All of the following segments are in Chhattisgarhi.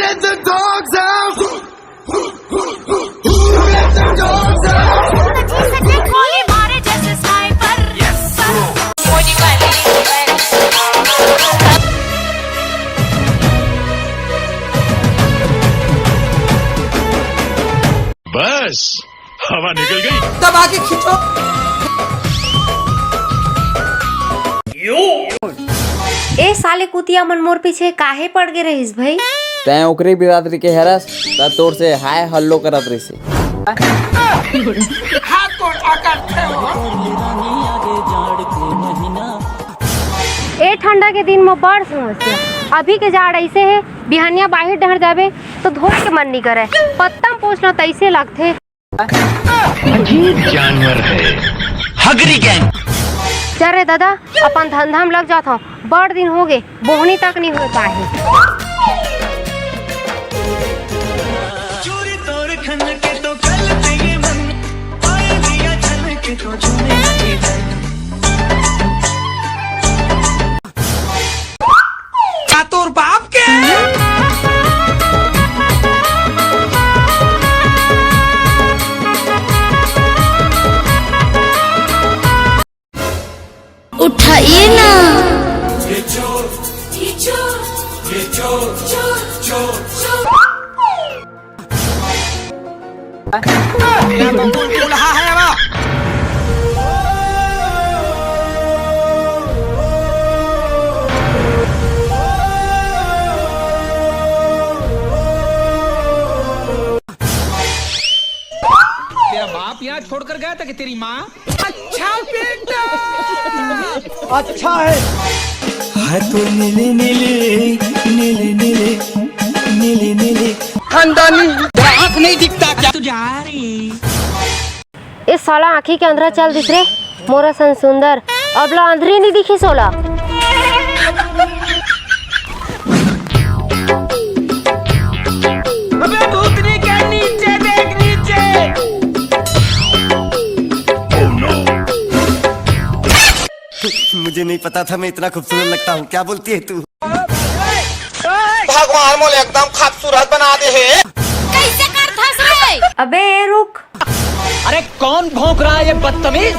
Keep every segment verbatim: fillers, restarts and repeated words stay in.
Let the dogs out. Who let the dogs out? गोली मारे जैसे स्नाइपर। बस, हवा निकल गई। दबा के खींचो। ए साले कुतिया मन मोर पीछे काहे पड़ गे रहिस भई? तैं ओकरे बिरादरी के हरस, त तोर से हाय हल्लो करत रहिसे। ए ठंडा के दिन म बड़ समस्या। अभी के जाड़ अइसे हे, बिहनिया बाहिर डहर जाबे त धोए के मन नी करय। पत्ता म पोंछ ल तइसे लगथे। अजीब जानवर है। हगरी गैंग। चल रे दादा, अपन धंधा म लग जात हव। बड़ दिन होगे, बोहनी तक नी हो पाए हे। चूरी तोर खन के तो कल ते ये मन, पायलिया छन के तो झूमे लगे तन। का तोर बाप के? उठाइए ना। तेरा बाप यहाँ छोड़कर गया था कि तेरी माँ? अच्छा बेटा। अच्छा है। हाय तो नीले नीले, नीले नीले, नीले नीले। खानदानी। तेरा आँख नहीं दिखता क्या? तू जा रही। ए साला आँखी के अंधरा चल दिस रे, मोर असन सुंदर, अब ला अंधरी नी दिखिस ओला। अबे भूतनी के नीचे देख, नीचे। मुझे नहीं पता था मैं इतना खूबसूरत लगता हूँ। क्या बोलती है तू? भगवान मोला एकदम खूबसूरत बना दे हे। कैसे करथस रे? अबे ए रुक। अरे कौन भौंक रहा है ये बदतमीज?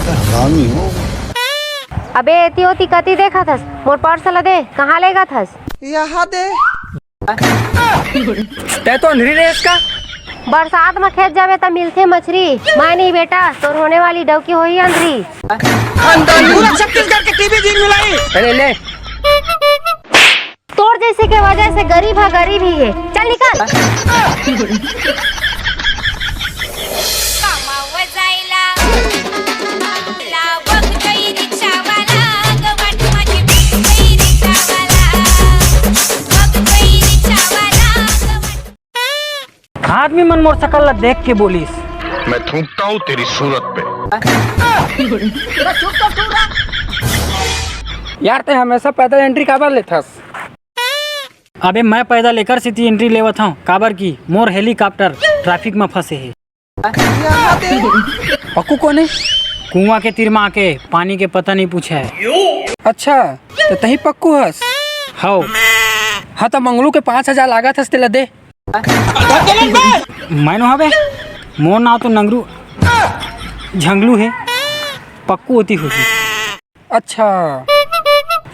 हरामी हो। अबे एती ओती कती देखत हस? मोर पर्स ला दे, कहाँ लेगत हस? यहाँ दे। तै तो अंधरी रे इसका। बरसात म खेत जाबे त मिलथे मछरी। मैं नहीं बेटा, तोर होने वाली डौकी होही अंधरी। पूरा छत्तीसगढ़ के टीवी दिन मिलाई। अरे ले। तोर जैसे के वजह से गरीब ह गरीब ही हे। चल निकल। कमावं जायला लावक गई रिक्षावाला, गवट माझी बस गई रिक्षावाला, बस गई रिक्षावाला, गवट आदमी मन मोर शकल ला देख के बोलिस। मैं थूकता हूँ तेरी सूरत पे। यार, तैं हमेशा पैदल एंट्री काबर लेथस? अबे, मैं पैदल एकर सेती एंट्री लेवत हंव, काबर कि मोर हेलीकॉप्टर ट्रैफिक म फंसे हे। पक्कू कोन हे? कुआं के तीर म आके पानी के पता नहीं पूछे। अच्छा, त तहीं पक्कू हस? हव। हाँ, त मंगलू के पाँच हजार लागत हस, तेला दे। मैं नो हवे, मोर नाव तो नंगरू झंगलू हे, पक्कू ओती होही। अच्छा।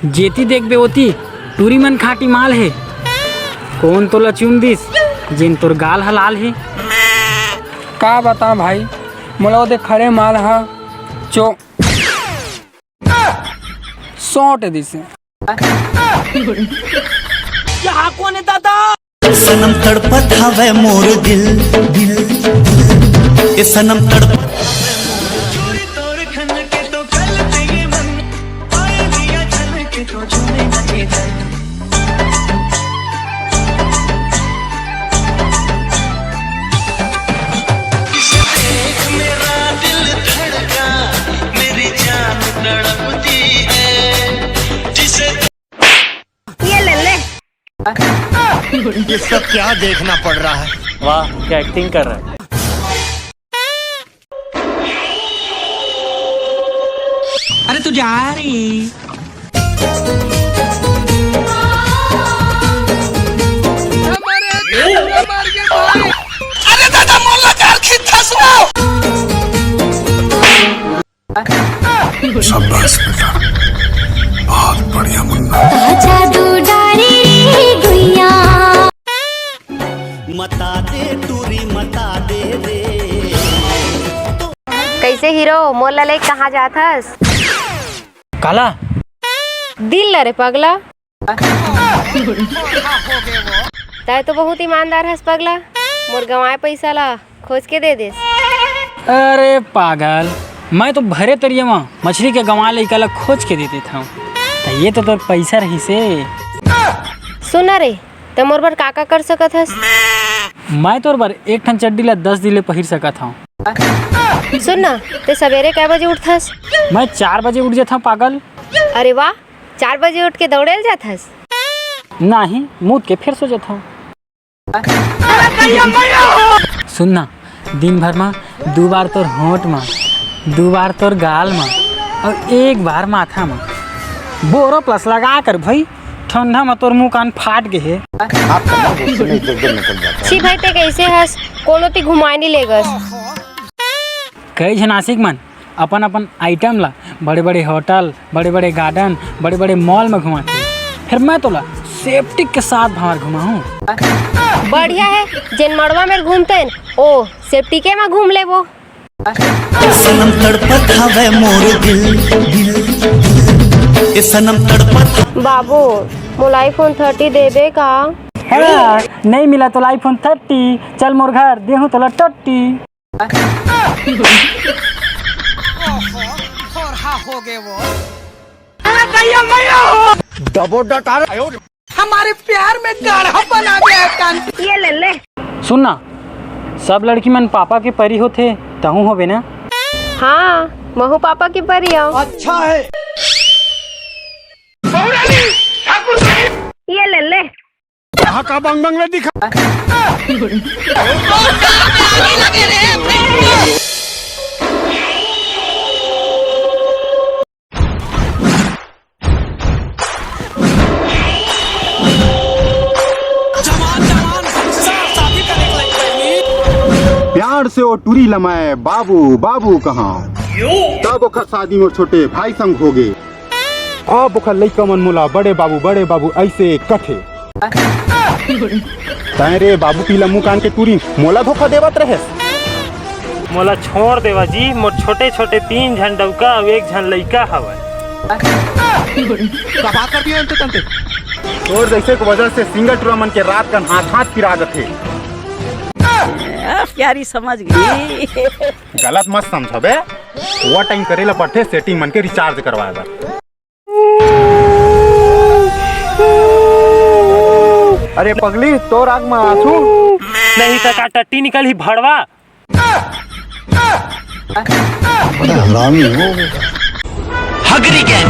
जेती देखबे ओती टूरी मन खाटी माल हे। कोन तोला चुन दिस, जेन तोर गाल ह लाल हे? का बतांव भाई, मोला ओदे खड़े माल ह चो-, सोंट दिस। सनम तड़पत हवय मोर दिल, दिल, दिल। ए सनम तड़पत हवय मोर दिल। ये ले ले। ये सब क्या देखना पड़ रहा है? वाह, क्या एक्टिंग कर रहा है। अरे तू जा रही। तो मोला ले कहाँ जात हस? काला? दिल ला रे पगला। तै तो बहुत ईमानदार हस पगला, मोर गंवाए पैसा ला खोज के दे देस। अरे पागल, मैं तो भरे तरिया म मछली के गंवाए लइका ला खोज के दे देत हंव। त ये तो तोर पैसा रहिसे। सुन ना रे, तै मोर बर का का कर सकत हस? मैं तोर बर एक ठन चड्डी ला दस दिन ले पहिर सकत हंव। सुन ना, तै सवेरे कै बजे उठथस? मैं चार बजे उठ जाथंव पागल। अरे वाह, चार बजे उठ के दौड़े ल जाथस? नहीं, मूत के फेर सो जाथंव। सुन ना, दिन भर म दू बार तोर होंठ म, दू बार तोर गाल म, अउ एक बार माथा म बोरोप्लस लगा कर भाई, ठंडा म तोर मुंह कान फाट गे हे। आप तमाम गुस्से में इधर उधर निकल जाते हैं। छी भाई, तै कइसे हस? कोनो ती घुमाए नइ लेगस। कई झन आशिक मन अपन अपन आइटम ला बड़े बड़े होटल, बड़े बड़े गार्डन, बड़े बड़े मॉल में घुमाथे, फेर मैं तोला सेफ्टी के साथ भांवर घुमाहूं। बढ़िया हे, जेन मड़वा में घूमतेन, ओ सेफ्टी के में घूम लेबो। ए सनम तड़पत हवै मोर दिल, दिल, दिल। ए सनम तड़पत। बाबू, मोला iPhone thirty देबे का? हाँ, नहीं मिला तोला iPhone thirty, चल मोर घर, देहूं तोला टट्टी। दबो डकार। हमारे प्यार में गाढ़ा बना दिया है कान। ये ले ले। सुन ना, सब लड़की मन पापा के परी होथे, तहूं होबे ना? हाँ, महू पापा के परी आंव। अच्छा है। ये ले ले। कहाँ का बंग बंग ले दिखा। प्यार से ओ टूरी ल मैं बाबू, बाबू कहां। तब ओखर शादी मोर छोटे भाई संग होगे। अब ओखर लइका मन मोला बड़े बाबू, बड़े बाबू अइसे कथे। तैं रे बाबू पीला मुंह कान के टूरी, मोला धोखा देवत रहेस। मोला छोड़ देवा जी, मोर छोटे छोटे तीन झन डउका अउ एक झन लइका हवय। तबाह कर दिया अंते तंते। तोर जइसे के वजह से सिंगल टूरा मन के रात कन हाथ हाथ पिरा जथे। अब प्यारी समझ गई। गलत मत समझबे, वो टाइम करे ला पड़थे सेटिंग मन के रिचार्ज करवाए बर। अरे पगली, तोर आंख म आंसू? नहीं त का टट्टी निकलही भड़वा? बड़ा हरामी हो बेटा। हगरी गैंग।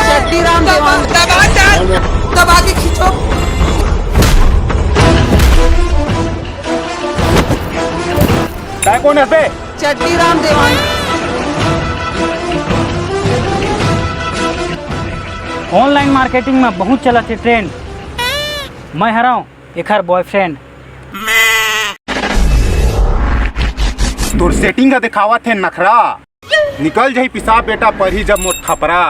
चड्डी राम देवान। दबा, दबा, दबा के खींचो। काय कोन हस बे? चड्डी राम देवान। Online marketing में बहुत चलत हे trend। मैं हरंव एखर boyfriend। तोर setting का देखावत हे नखरा। निकल जाही पिसाब बेटा, परही जब मोर थपरा।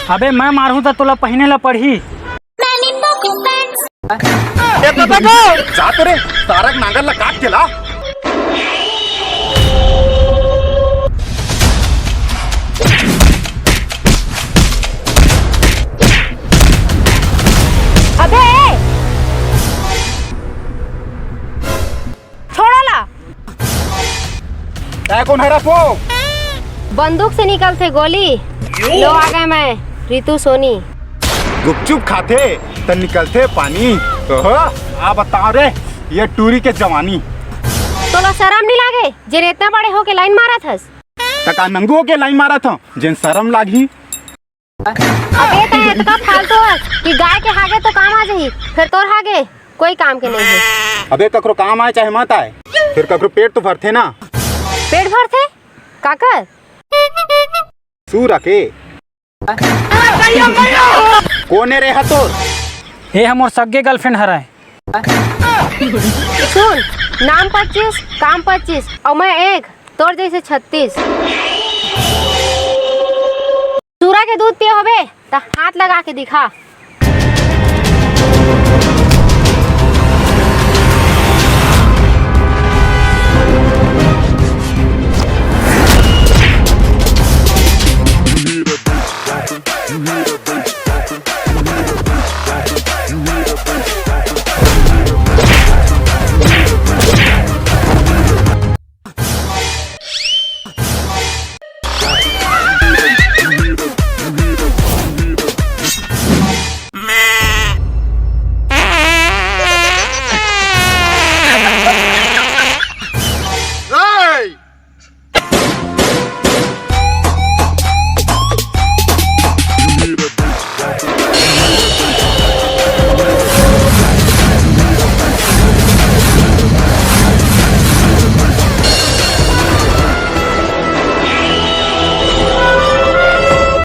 अबे मैं मारहूं त तोला पहिने ला पड़ही। ए, बाबा गो! जा तो रे, सारा नांगर ला काट के ला। अबे! छोड़ा ला। तै कोन हरा पो? बंदूक से निकलथे गोली। लो आ गए मैं, रितु सोनी। गुपचुप खाथे त निकलथे पानी। ओहो, आ बताओ रे, ये टूरी के जवानी। तोला शरम नहीं लागे, जे इतना बड़े होके लाइन मारत हस? त का नंगू होके लाइन मारत हंव, जेन शरम लागही? अबे तैं इतना फालतू हस कि गाय के हागे तो काम आ जाही, फिर तोर हागे कोई काम के नहीं है। अबे ककरो काम आए चाहे मत आए, फिर ककरो पेट तो भरथे ना। पेट भरथे? काकर? सूरा के। कोने रे हा तोर? ए हा मोर सग्गे girlfriend हरय। सुन, नाम पच्चीस, काम पच्चीस, अउ मैं एक, तोर जैसे छत्तीस। सूरा के दूध पिए होबे, त हाथ लगा के दिखा।